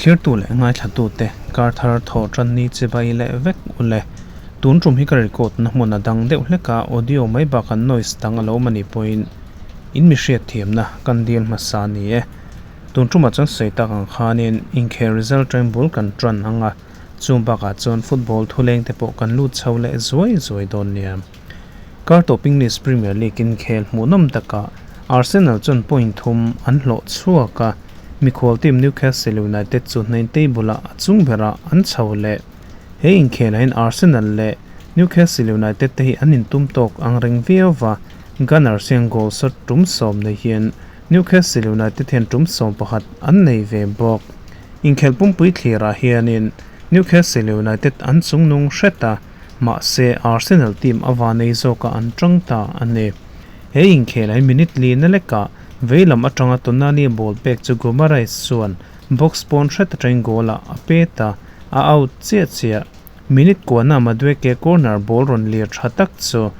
Thlirtu leh ngaithlatute kar thar thaw tan ni chibai leh vek u le. Tun tum hi ka record na hmun a dang deuh hlek a, audio mai bakah noise dang a lo awm a nih pawhin in mi hriatthiamna kan dil hmasa a ni e. Tun tumah chuan sawi tak ang khanin inkhel result ṭain bul kan ṭan ang a, chung bakah chuan football thuleng te pawh kan lut chho leh zuai zuai dawn nia. Kar tawp English Premier League inkhel hmuhnawm takah Arsenal chuan point thum an hlawh chhuak a, mikhual team Newcastle United chu hnain table-ah a chung berah an chho leh. He inkhelah hian Arsenal leh Newcastle United te hi an intum tawk ang reng viau va, Gunners hian goal shot tum sawm nei hian Newcastle United hian tum 11 an nei ve bawk. Inkhelh pumpui thlirah hianin Newcastle United an chungnung hret a, Mahse, Arsenal team a vanei zawkah an tang ta a ni. He inkhelh hi minute li na lekah veilam atanga Tonali ball pek chu Guimaraes chuan box pawn hret atangin goal ah a pet a, a out chiah chiah. Minute kuana Madueke corner ball rawn lir tha tak chu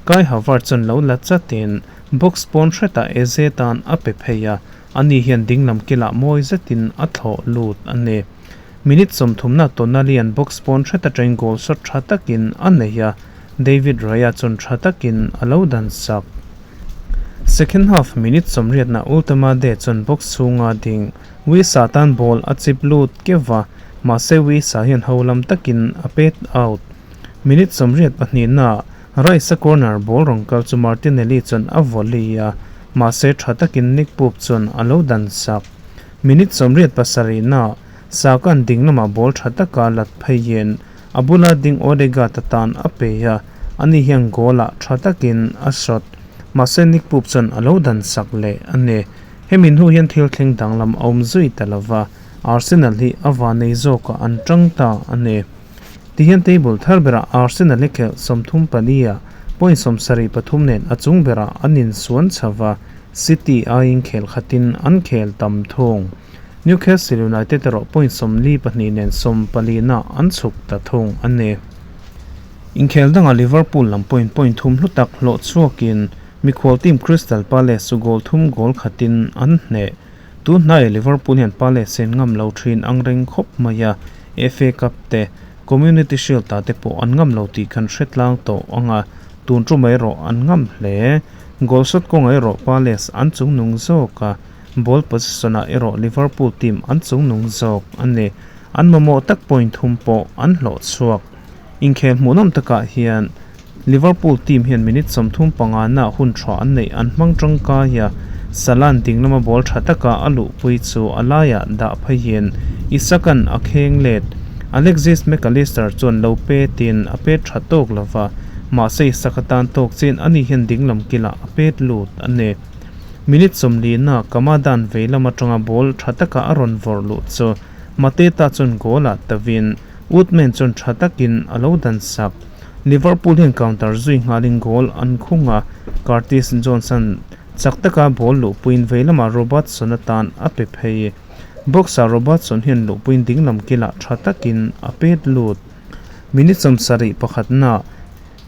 Kai Havertz chuan lo la chatin box pawn hretah Eze tan a pe phei a, ani hian dinglam kilah mawi zetin a thlawh lut a ni. Minute sawmthumna Tonali-a'n box pawn hret atangin goal shot tha takin a nei a, David Raya chuan tha takin a lo dan sak. Second half minute sawmriatna Woltemade chuan box chhunga ding Wissa tan ball a chip lut keuh va, mahse Wissa hian ho lam takin a pet out. Minute sawmriat pahnihna Rice-a corner ball rawn kal chu Martinelli chuan a volley a, mahse tha takin Nick Pope chuan a lo dan sak. Minute sawmriat pasarihna Saka'n ding lamah ball tha taka lat pheiin a bula ding Odegaard atan a pe a, ani hian goal ah tha takin a shot. Mahse Nick Pope chuan a lo dan sak leh a ni. Hemi hnu hian thil thleng danglam a awm zui ta lova, Arsenal hi a vanei zawkah an tang ta a ni. Tihian table thar berah Arsenal hi khelh 34 ah point 73 nen a chung berah an insuan chho va, City aiin khel khatin an khel tam thung. Newcastle United erawh point 42 nen 14 ah an chhuk ta thung a ni. Inkhel dangah Liverpool lam point point thum hlu tak hlawh chhuakin mikhual team Crystal Palace chu goal thum goal khatin an hneh. Tun hnaiah Liverpool hian Palace in ngam lo thin ang reng khawp mai a, FA Cup te, Community Shield ah te pawh an ngam lo tih kan hre tlang tawh ang a, tun tum erawh an ngam hle. Goal shot kawngah erawh Palace an chungnung zawk a, ball possession ah erawh Liverpool team an chungnung zawk a ni. An mamawh tak point thum pawh an hlawh chhuak. Inkhel hmuhnawm takah hian Liverpool team hian minute 35 na hun tha an neih an hmang tangkai a, Salah-a'n ding lama ball tha taka a luhpui chu a laiah dah pheiin Isak-a'n a kheng let. Alexis Mac Allister chuan lo petin a pet tha tawk lo va, mahse Isak atan tawk chin ani hian ding lam kilah a pet lut a ni. Minute 40 na Kamada-a'n vei lam atanga ball tha taka a rawn vawrh luh chu Mateta chuan goal-ah tavin Woodman chuan tha takin a lo dan sak. Liverpool hian counter zui nghalin goal an khung a, Curtis Jones-a'n chak taka ball luhpuiin vei lamah Robertson atan a pe phei. Box-ah Robertson hian luhpuiin dinglam kilah tha takin a pet lut. Minute 71 na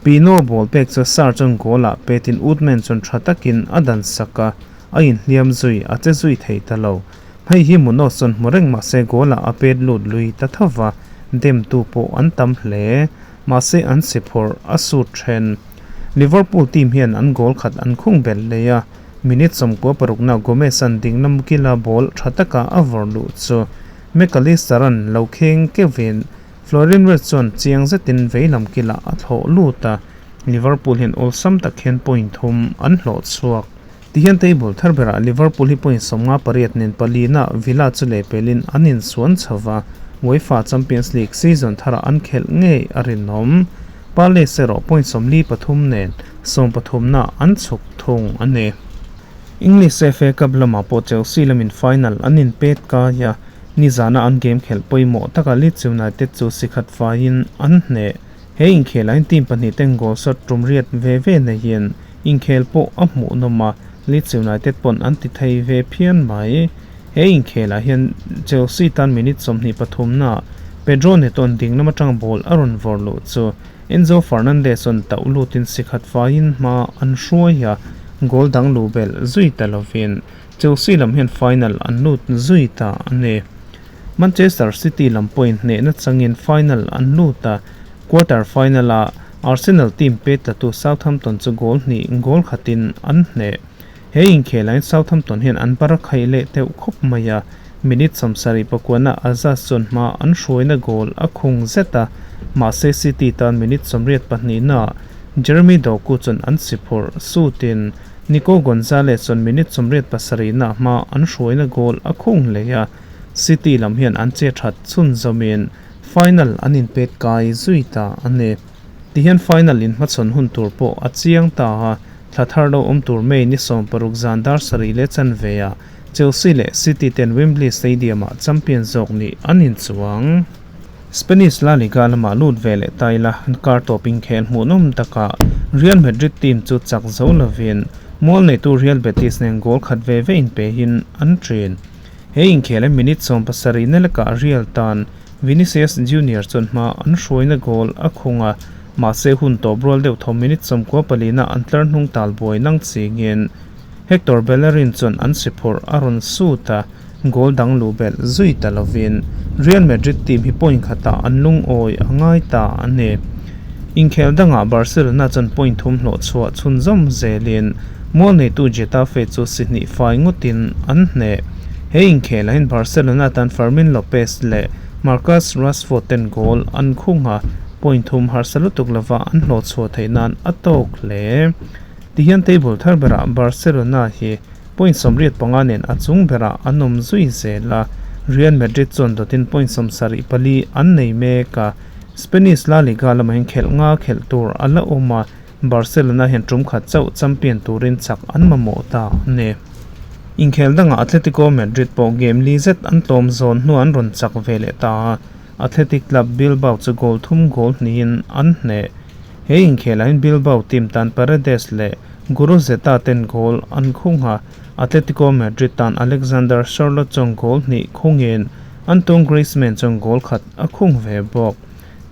Pino ball pek chu Sarr chuan goal-ah petin Woodman chuan tha takin a dan sak a, a inhliam zui a che zui thei ta lo. Hei hi Munoz chuan hmu reng mahse goal-ah a pet lut lui ta tho va, demtu pawh an tam hle. Mahse an si phawrh a sut then. Liverpool team hian an goal khat an khung belh leh a, minute 96 na Gomez-a'n dinglam kila ball tha taka a vawrh luh chu Mac Allister-a'n lo kheng keuhin Florian Wirtz chuan chiang zetin veilam kilah a thlawh lut a, Liverpool hian awlsam tak hian point thum an hlawh chhuak. Tihian table thar berah Liverpool hi point 58 nen palina Villa chu lehpelin an insuan chho va, UEFA Champions League season tharah an khelh ngei a rinawm. Palace erawh point 43 nen 13 na an chhuk thung a ni. English FA Cup lamah pawh Chelsea lamin final an inpet kai a, nizana an game khelh pawimawh taka Leeds United chu sikhat faiin an hneh. He inkhelah hian team pahnih ten goal shot tum riat ve ve neihin inkhel pawh a hmuhnawm a, Leeds United pawn an ti thei ve phian mai. He inkhelah hian Chelsea tan minute 23 na Pedro Neto-a'n ding lam atanga ball a rawn vawrh luh chu Enzo Fernandez-a'n tauh lutin sikhat faiin hma an hruai a, goal dang luh belh zui ta lovin Chelsea lam hian final an lut zui ta a ni. Manchester City lam pawhin hnehna changin final an lut a, quarter final-ah Arsenal team pet tlatu Southampton chu goal hnih goal khatin an hneh. He inkhelahin Southampton hian an bar khaih leh deuh khawp mai a, minute 74 ah Azaz chuan hma an hruaina goal a khung zet a, mahse City tan minute 82 ah Jeremy Doku chuan an si phurh sutin Nico Gonzalez chuan minute 87 ah hma an hruaina goal a khung leh a, City lam hian an che that chhunzawmin final an inpet kai zui ta a ni. Tihian final inhmachhawn hun tur pawh a chiang ta a, thla thar lo awm tur May ni 16 zan dar 7:15 ah Chelsea leh City ten Wembley Stadium-ah champion zawk nih an inchuang. Spanish La Liga lamah lut ve leh ta ila, kar tawp inkhel hmuhnawm takah Real Madrid team chu chak zo lovin mual neitu Real Betis nen goal khat ve ve inpehin an ṭin. He inkhel a minute 70 na lekah Real tan Vinicius Junior chuan hma an hruaina goal a khung a, mahse hun tawp rual deuh thaw minute 94 ah an tlar hnung tal buai nang chingin Hector Bellerin chuan an si phurh a rawn sut a, goal dang luh belh zui ta lovin Real Madrid team hi point khatah an lungawi a ngai ta a ni. Inkhel dangah Barcelona chuan point thum hlawh chhuah chhunzawm zelin mual neitu Getafe chu si hnih fai ngawtin an hneh. He inkhelah hian Barcelona tan Fermin Lopez leh Marcus Rashford ten goal an khung a, point thum harsa lutuk lova an hlawh chhuah theih nan a tawk hle. Tihian table thar berah Barcelona hi point 85 nen a chung berah an awm zui zel a, Real Madrid chuan dawtin point 74 an nei mek a, Spanish La Liga lamah hian khelh nga khelh tur a la awm a, Barcelona hian tum khat chauh champion turin chak an mamawh ta a ni. Inkhel dangah Atletico Madrid pawh game li zet an tlawm zawn hnuah an rawn chak ve leh ta a, Athletic Club Bilbao chu goal thum goal hnihin an hneh. He inkhelah hian Bilbao team tan Paredes leh Guruzeta ten goal an khung a, Atletico Madrid tan Alexander Sorloth chuan goal hnih khungin Antoine Griezmann chuan goal khat a khung ve bawk.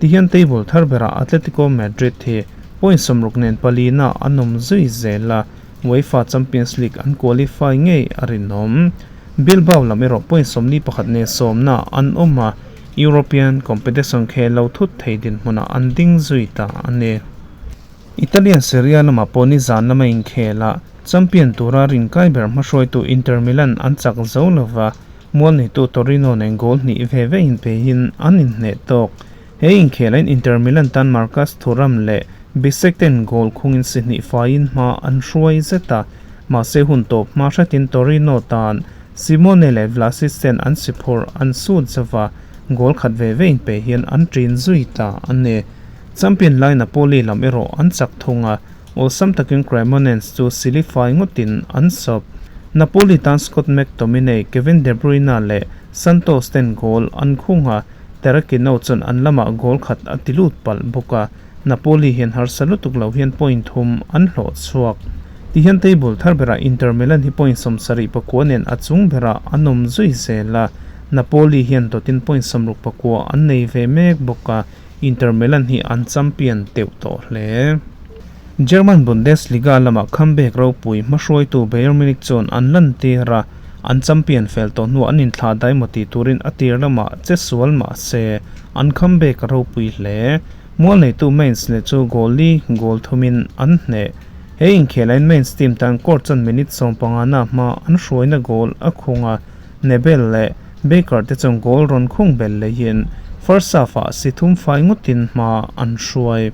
Tihian table thar berah Atletico Madrid hi point 60 nen palina an awm zui zel a, UEFA Champions League an qualify ngei a rinawm. Bilbao lam erawh point 41 nen sawmna an awm a, European competition khel lo thut thei dinhmunah an ding zui ta a ni. Italian Serie A lamah pawh nizan lama inkhela champion tura rinkai ber hmahruaitu Inter Milan an chak zo lova, mual neitu Torino nen goal hnih ve ve inpeihin an inhneh tawk. He inkhelain Inter Milan tan Marcus Thuram leh Bisseck ten goal khungin si hnih faiin hma an hruai zet a, mahse hun tawp hma hretin Torino tan Simone leh Vlasic ten an si phurh an sut zova, goal khat ve ve inpei hian an ṭin zui ta a ni. Champion lai Napoli lam erawh an chak thung a, awlsam takin Cremonese chu silifai ngawtin an sawp. Napoli tan Scott McTominay, Kevin De Bruyne leh Santos ten goal an khung a, Terracino chuan an lamah goal khat a ti lut palh bawk a, Napoli hian harsa lutuk lo hian point thum an hlawh chhuak. Tihian table thar berah Inter Milan hi point 79 nen a chung berah an awm zui zel a, Napoli hian dawtin point 69 an nei ve mek bawk a, Inter Milan hi an champion teuh tawh hle. German Bundesliga lamah comeback ropui hmahruaitu Bayern Munich chuan an lan tir a, an champion fel tawh hnuah an inthlah dai maw tih turin a tir lamah che sual mah se an comeback ropui hle. Mual neitu Mainz leh chu goal li goal thumin an hneh. He inkhelain Mainz team tan court chuan minute 15 na hma an hruaina goal a khung a, Nebel leh Baker te chuan goal rawn khung bel leihin first half-ah si thum fai ngawtin hma an hruai.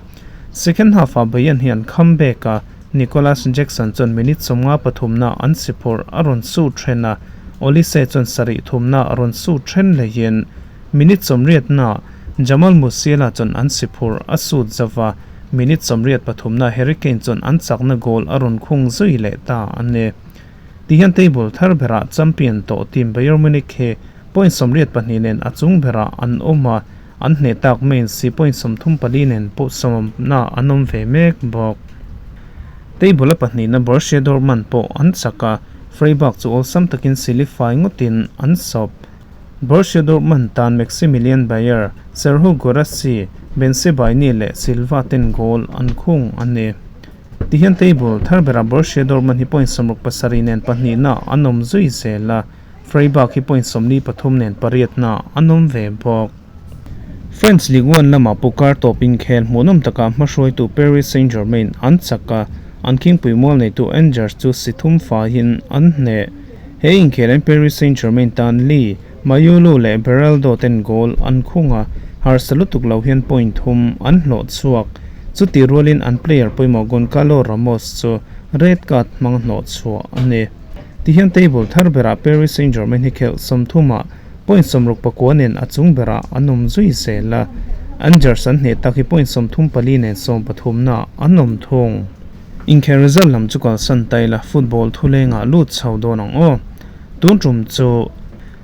Second half-ah Bayern hi an comeback a, Nicolas Jackson chuan minute 53 na an si phurh a rawn su then a, Olise chuan sarih thumna a rawn su then leihin minute 80 na Jamal Musiala chuan an si phurh a sut zova, minute 83 na Harry Kane chuan an chakna goal a rawn khung zui leh ta a ni. Tihian table thar berah champion tawh team Bayern Munich hi point 82 nen a chung berah an awm a, an hneh tak Mainz si point 34 nen pawh sawmna an awm ve mek bawk. Table a pahnihna Borussia Dortmund pawh an chak a, Freiburg chu awlsam takin silifai ngawtin an sawp. Borussia Dortmund tan Maximilian Beier, Serhou Guirassy, Bensebaini leh Silva ten goal an khung a ni. Tihian table thar berah Borussia Dortmund hi point 67 nen pahnihna an awm zui zel a, Freiburg hi point 43 nen pariatnaah an awm ve bawk. French Ligue 1 lamah pukar tawp inkhel hmuhnawm takah hmahruaitu Paris Saint-Germain an chak a, an khingpui mual neitu Angers chu si thum faiin an hneh. He inkhel hian Paris Saint-Germain tan Lee, Mayulu leh Beraldo ten goal an khung a, harsa lutuk lo hian point thum an hlawh chhuak. Chutih rualin an player pawimawh Goncalo Ramos chu red card hmang hnawh chhuah a ni. Tihian table thar berah Paris Saint-Germain hi khelh 30 ah point 64 nen a chung berah an awm zui zel a, Angers an hneh tak hi point 34 nen 13 naah an awm thung. Inkhel result lam chu kalsan ta ila football thulengah lut chho dawn ang aw. Tun tum chu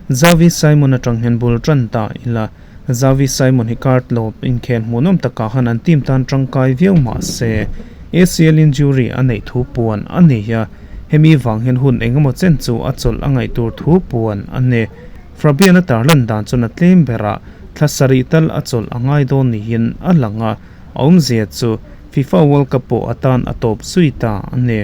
Xavi Simon atang hian bul tan ta ila Xavi Simon hi card lawp inkhel hmuhnawm takah khan an team tan tangkai viau mah se ACL injury a neih thu puan a ni a, hemi vang hian hun engemaw chen chu a chawlh a ngaih tur thu puan a ni. Fabian a tarlan dan chuan a tlem berah thla sarih tal a chawlh a ngai dawn niin a lang a, a awmzia chu FIFA World Cup pawh atan a tawp zui ta a ni.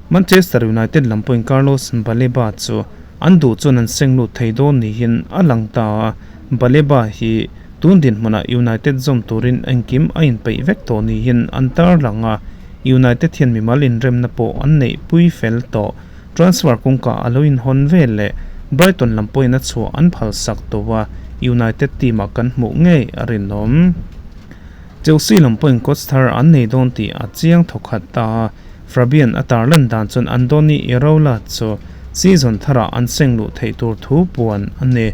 Manchester United lam pawhin Carlos Baleba chu an duh chuan an seng lut thei dawn niin a lang ta a, Baleba hi tun dinhmunah United zawm turin engkim a inpeih vek tawh niin an tarlang a, United hian mimal inremna pawh an neih pui fel tawh. Transfer kawngka a lo inhawn vel leh Brighton lam pawhin a chhuah an phalsak tawh a, United team-ah kan hmuh ngei a rinawm. Chelsea lam pawhin coach thar an nei dawn tih a chiang thawkhat ta a, Fabian a tarlan dan chuan Andoni Iraola chu season tharah an seng luh theih tur thu puan a ni.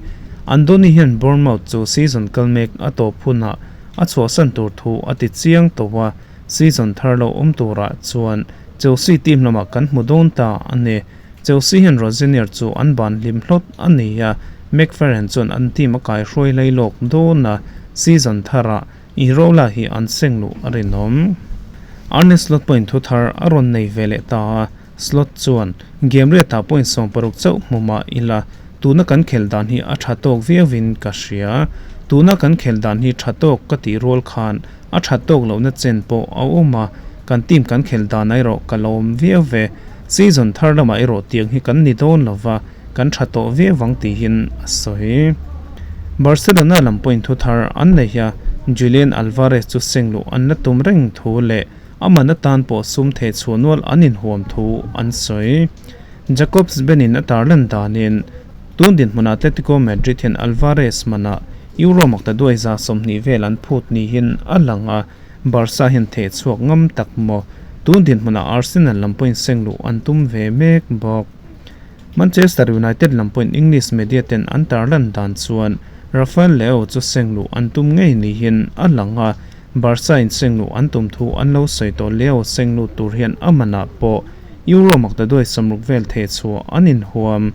Andoni hian Bournemouth chu season kal mek a tawp hunah a chhuahsan tur thu a ti chiang tawh a, season thar lo awm turah chuan Chelsea team lamah kan hmu dawn ta a ni. Chelsea hian Rosenior chu an ban hlim hlawt a ni a, McFerran chuan an team a kaihruai lai lawk dawn a, season tharah Iraola hi an seng luh a rinawm. Arne Slot pawhin thu thar a rawn nei ve leh ta a, Slot chuan, Game riatah point 60 chauh hmu mah ila, tuna kan khel dan hi a tha tawk viauin ka hria. Tuna kan khel dan hi tha tawk ka tih rual khan a tha tawk lohna chen pawh a awm a, kan team kan khel dan erawh ka lawm viau ve. Season thar lamah erawh tiang hi kan ni dawn lova, kan tha tawh viau ang tihin a sawi. Barcelona lam pawhin thu thar an nei a, Julian Alvarez chu seng luh an la tum reng thu leh aman atan pawh sum theh chhuah nual an inhuam thu an sawi. Jacobs Benin a tarlan danin tun dinhmun Atletico Madrid hian Alvarez manah Euro makta duai 20 vel an phut niin a lang a, Barca hian theh chhuak ngam tak maw? Tun dinhmunah Arsenal lam pawhin seng luh an tum ve mek bawk. Manchester United lam pawhin English media ten an tarlan dan chuan Rafael Leao chu seng luh an tum ngei niin a lang a, Barca in seng luh an tum thu an lo sawi tawh Leao seng lut tur hian a manah pawh Euro maktaduai 60 vel theh chhuah an inhuam.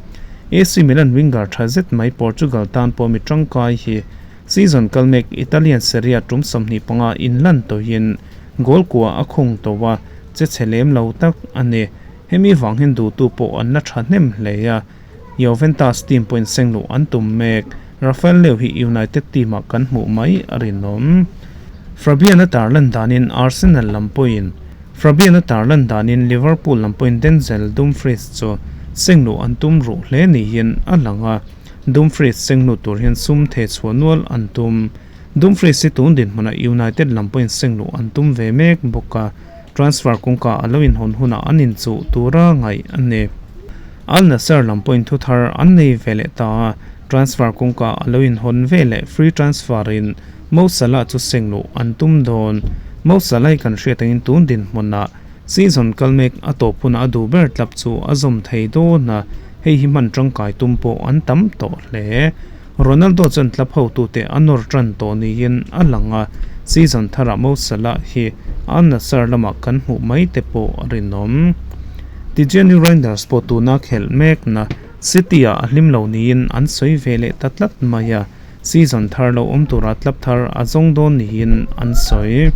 AC Milan winger tha zet mai Portugal tan pawh mi tangkai hi season kal mek Italian Serie A tum 25 inlan tawhin goal kua a khung tawh a, che chhe lem lo tak a ni. Hemi vang hian duhtu pawh an la thahnem hle a, Juventus team pawhin seng luh an tum mek. Rafael Leao hi United team ah kan hmuh mai a rinawm. Fabian a tarlan danin Arsenal lam pawhin Fabian a tarlan danin Liverpool lam pawhin Denzel Dumfries chu seng luh an tum ruh hle niin a lang a, Dumfries seng lut tur hian sum theh chhuah nual an tum. Dumfries hi tun dinhmunah United lam pawhin seng luh an tum ve mek bawk a, transfer kawngka a lo inhawn hunah an inchuh tura ngaih a ni. Al Nassr lam pawhin thu thar an nei ve leh ta a, transfer kawngka a lo inhawn ve leh free transfer in Mo Salah chu seng luh an tum dawn. Mo Salah hi kan hriat angin tun dinhmunah season kal mek a tawp hunah a duh ber tlap chu a zawm thei dawn a, hei hi hman tangkai tum pawh an tam tawh hle. Ronaldo chuan club hotute a nawr tan tawh niin a lang a, season tharah Mo Salah hi Al Nassr lamah kan hmuh mai te pawh a rinawm. Tijjani Reijnders pawh tuna khelh mekna City-ah a hlim lo niin an sawi ve leh ta tlat mai a, season thar lo awm tura club thar a zawng dawn niin an sawi.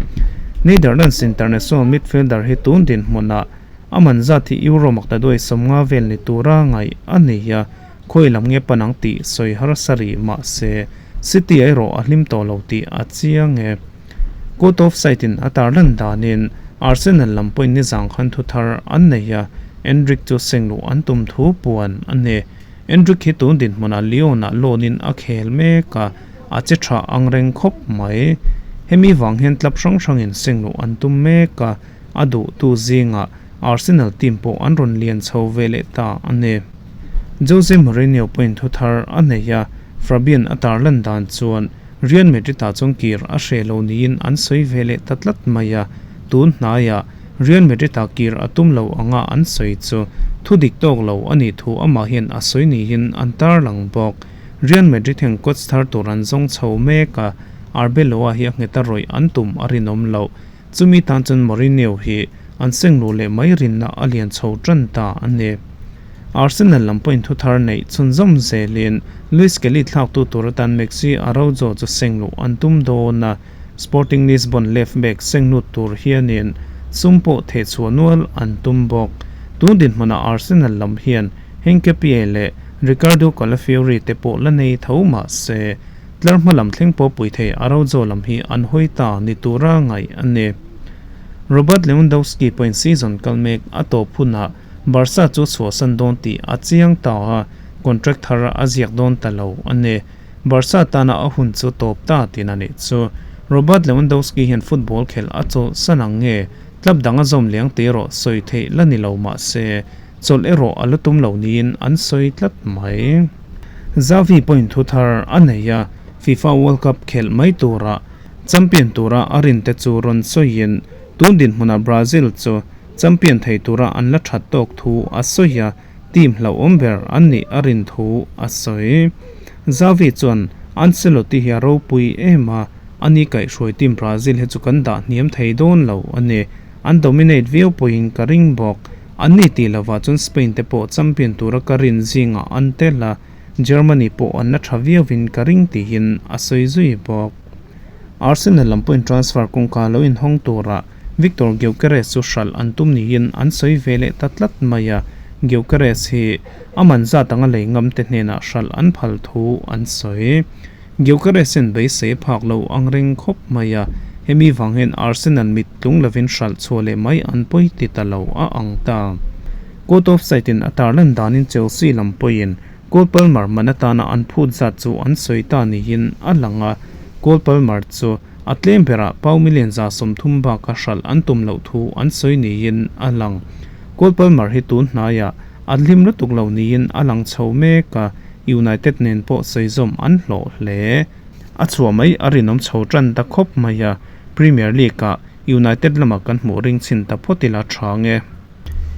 Netherlands international midfielder hi tun dinhmunah a man zat hi Euro maktaduai 50 vel ni tura ngaih a nei a, Khawi lam nge pan ang tih sawi harsa rih mahse City erawh a hlim tawh lo tih a chiang e. Court of Sight in a tarlan danin Arsenal lam pawhin nizang khan thu thar an nei a, Endrick chu seng luh an tum thu puan a ni. Endrick hi tun dinhmunah Lyon-ah loan-in a khel mek a, a che tha angreng khawp mai. Hemi vang hian club hrang hrangin sengluh an tum mek a, a duhtu zingah Arsenal team pawh an rawn lian chho ve leh ta a ni. Jose Mourinho pawhin thu thar a nei a, Fabian a tarlan dan chuan Real Madrid-ah chuan kir a hreh lo niin an sawi ve leh ta tlat mai a, tun hnaiah Real Madrid-ah kir a tum lo anga an sawi chu thu dik tawk lo a nih thu amah hian a sawi niin an tarlang bawk. Real Madrid hian coach thar tur an zawng chho mek a, Arbeloa hi a nghet a rawih an tum a rinawm loh. Chumi tan chuan Mourinho hi an seng luh leh mai rinna a lian chho tan ta a ni. Arsenal lam pawhin thu thar neih chhunzawm zelin Luis Kelly thlaktu tur atan Maxi Araujo chu seng luh an tum dawn a, Sporting Lisbon left back seng lut tur hianin sum pawh theh chhuah nual an tum bawk. Tun dinhmunah Arsenal lam hian Hincapie leh Riccardo Calafiori te pawh la nei tho mah se, Tlar hma lam thleng pawh pui thei Araujo lam hi an hawi ta ni tura ngaih a ni. Robert Lewandowski pawhin season kal mek a tawp hunah Barca chu chhuahsan dawn tih a chiang ta a, contract thar a ziak dawn ta lo a ni. Barca tana a hun chu tawp ta tin a nih chu. Robert Lewandowski hian football khelh a chawlhsan ang nge club dang a zawm liang tih erawh sawi theih la ni lo mah se, Chawlh erawh a la tum lo niin an sawi tlat mai. Xavi pawhin thu thar a nei a, FIFA World Cup khelh mai tura champion tura a rinte chu rawn sawiin tun dinhmunah Brazil chu champion thei tura an la that tawk thu a sawi a, team hlauhawm ber an nih a rin thu a sawi. Xavi chuan Ancelotti hi a ropui em a, ani kaihhruai team Brazil hi chu kan dah hniam thei dawn lo a ni. An dominate viau pawhin ka ring bawk. An ni tih lovah chuan Spain te pawh champion tura ka rin zingah an tel a, Germany pawh an la tha viauin ka ring tihin a sawi zui bawk. Arsenal lam pawhin transfer kawngka lo inhawng tura Viktor Gyökeres chu hralh an tum niin an sawi ve leh ta tlat mai a, Gyökeres hi a man zat anga lei ngam te hnenah hralh an phal thu an sawi. Gyökeres hian beisei phak lo ang reng khawp mai a, hemi vang hian Arsenal mit tlung lovin hralh chhuah leh mai an pawi ti ta lo a ang ta. Court of Sight in a tarlan danin Chelsea lam pawhin Cole Palmer man atana an phut zat chu an sawi ta niin a lang a, Cole Palmer chu a tlem berah pau million 30 baka hralh an tum loh thu an sawi niin a lang. Cole Palmer hi tun hnaiah a hlim lutuk lo niin a lang chho mek a, United nen pawh sawizawm an hlawh hle. A chhuah mai a rinawm chho tan ta khawp mai a, Premier League-ah United lamah kan hmuh ring chhin ta phawt ila tha nge.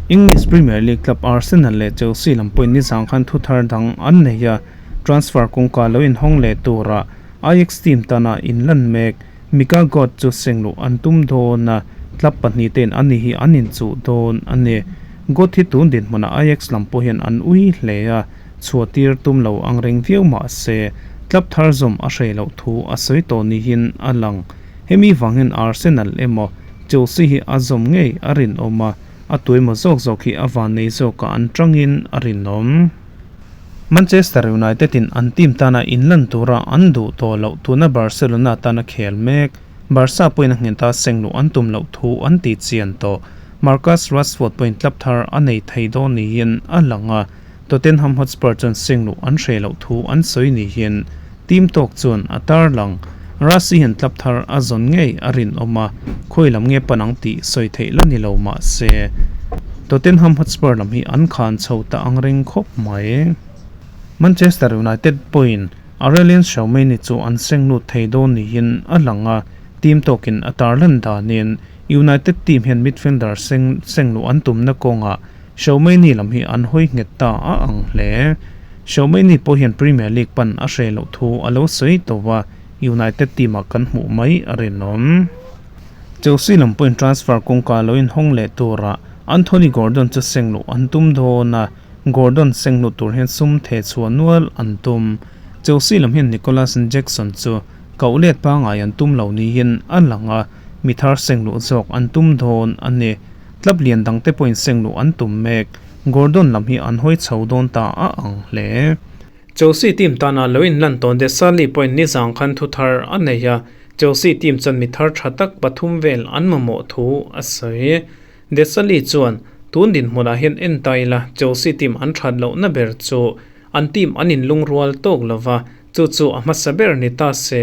English Premier League club Arsenal leh Chelsea lam pawhin nizang khan thu thar dang an nei a, transfer kawngka lo inhawng leh tura Ajax team tana inlan mek Mika God chu sengluh an tum dawn a, club pahnih te'n ani hi an inchuh dawn a ni. God hi tun dinhmunah Ajax lam pawh hian an ui hle a, chhuahtir tum lo ang reng viau mah se, club thar zawm a hreh loh thu a sawi tawh niin a lang. Hemi vang hian Arsenal emaw Chelsea hi a zawm ngei a rinawm a, a tuemaw zawk zawk hi a vannei zawkah an tangin a rinawm. Manchester United in an team tana inlan tura an duh tawh loh tuna Barcelona tana khel mek. Barca pawhin a nghenta sengluh an tum loh thu an tih chian tawh. Marcus Rashford pawhin club thar a nei thei dawn niin a lang a, Tottenham Hotspur chuan sengluh an hreh loh thu an sawi niin team tawk chuan a tarlang. Rassi hian club thar a zawn ngei a rinawm a, khawi lam nge pan ang tih sawi theih la ni lo mah se, Tottenham Hotspur lam hi an khan chho ta ang reng khawp mai. Manchester United pawhin Aurelien Tchouameni chu an seng lut thei dawn niin a lang a, team tawkin a tarlan danin United team hian midfielder seng seng luh an tumna kawngah Tchouameni lam hi an hawi nghet ta a ang hle. Tchouameni pawh hian Premier League pan a hreh loh thu a lo sawi tawh a, United team ah kan hmuh mai a rinawm. Chelsea lam pawhin transfer kawngka lo inhawng leh turah Anthony Gordon chu sengluh an tum dawn a, Gordon sengluh tur hian sum theh chhuah nual an tum. Chelsea lam hian Nicolas Jackson chu koh let pangngai an tum lo niin a lang a, mi thar sengluh zawk an tum dawn a ni. Club lian dangte pawhin sengluh an tum mek. Gordon lam hi an hawi chho dawn ta a ang hle. Chelsea team tana lo inlan tawn Desailly pawhin nizang khan thu thar a nei a, Chelsea team chuan mi thar tha tak pathum vel an mamawh thu a sawi. Desailly chuan, Tun dinhmunah hian en ta ila, Chelsea team an that lohna ber chu. An team an inlungrual tawk lova, chu chu a hmasa ber ni ta se.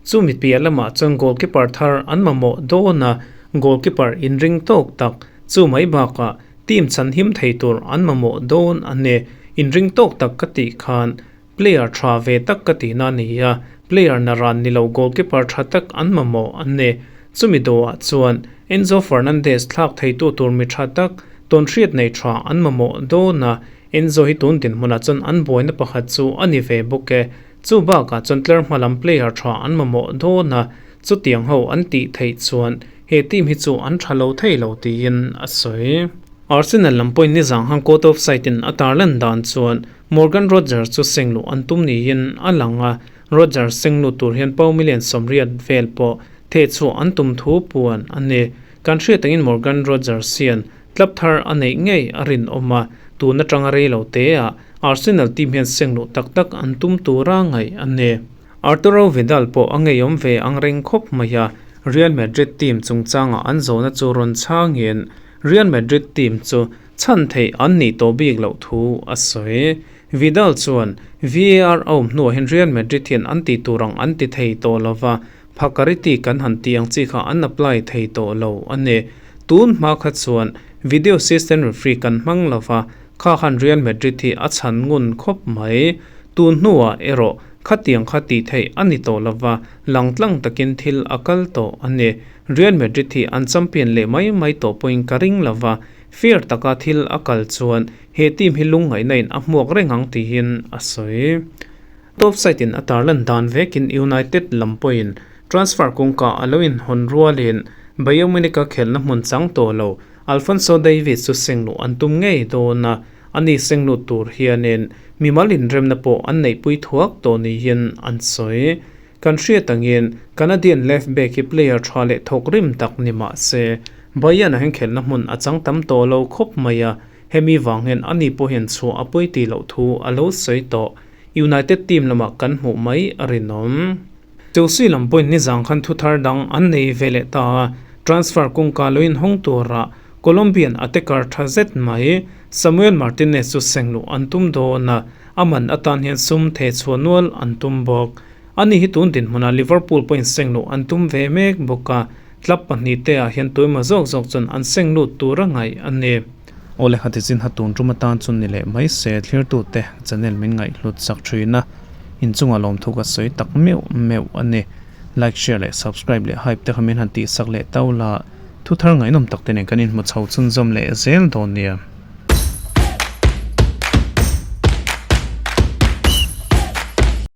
Chumi piah lamah chuan goalkeeper thar an mamawh dawn a, goalkeeper inring tawk tak chu mai bakah team chhanhim thei tur an mamawh dawn a ni. Inring tawk tak ka tih khan player tha ve tak ka tihna a ni a, player naran ni lo goalkeeper tha tak an mamawh a ni. Chumi dawhah chuan Enzo Fernandez thlak theitu tur mi tha tak tawnhriat nei tha an mamawh dawn a, Enzo hi tun dinhmunah chuan an buaina pakhat chu a ni ve bawk e. Chu bakah chuan tlar hma lam player tha an mamawh dawn a, chutiang ho an tih theih chuan he team hi chu an tha lo thei lo tiin a sawi. Arsenal lam pawhin nizang han court of side in a tarlan dan chuan Morgan Rogers chu sengluh an tum niin a lang a, Rogers sengluh tur hian pau million 80 vel pawh thehchhuah an tum thu puan a ni. Kan hriat angin Morgan Rogers hian Club thar a neih ngei a rinawm a, tun atanga rei lo te ah Arsenal team hian sengluh tak tak an tum tura ngaih a ni. Arturo Vidal pawh a ngeiawm ve ang reng khawp mai a, Real Madrid team chungchangah an zawhna chu rawn chhangin Real Madrid team chu chhan theih an nih tawh bik loh thu a sawi. Vidal chuan, VAR a awm hnuah hian Real Madrid hian an tih tur ang an ti thei tawh lova, Phakariti kan han tih ang chi kha an apply thei tawh lo a ni. Tun hma kha chuan video assistant referee kan hmang lo va, kha khan Real Madrid hi a chhan ngun khawp mai. Tun hnuah erawh khatiang kha tih theih a ni tawh lo va, langtlang takin thil a kal tawh a ni. Real Madrid hi an champion leh mai mai tawh pawhin ka ring lo va, fair taka thil a kal chuan he team hi lungngaihna in a hmuak reng ang tiin a sawi. Top side in a tarlan dan vekin United lam pawhin transfer kawngka a lo inhawn rualin Bayern Munich a khelhna hmun chang tawh lo Alphonso Davies chu sengluh an tum ngei dawn a, ani senglut tur hianin mimal inremna pawh an neihpui thuak tawh niin an sawi. Kan hriat angin Canadian left back hi player tha leh thawk rim tak ni mah se Bayern ah hian khelhna hmun a chang tam tawh lo khawp mai a, hemi vang hian ani pawh hian chhuah a pawi tih loh thu a lo sawi tawh. United team lamah kan hmuh mai a rinawm. Chelsea lam pawhin nizang khan thu thar dang an nei ve leh ta a, transfer kawngka lo inhawng turah Colombian attacker tha zet mai Samuel Martinez chu sengluh an tum dawn a, a man atan hian sum theh chhuah nual an tum bawk. Ani hi tun dinhmunah Liverpool pawhin sengluh an tum ve mek bawk a, club pahnihte ah hian tuima zawk zawk chuan an senglut tur a ngaih a ni. Awle hati chin ha tun tum atan chu ni leh mai se thlirtute channel min ngaihhlut chak thin a, inchungah lawmthu ka sawi tak meuh meuh a ni. Like, share leh subscribe leh hype te kha min han tihsak leh tau la, thuthar ngaihnawm tak te nen kan inhmu chho chhunzawm leh zel dawn nia.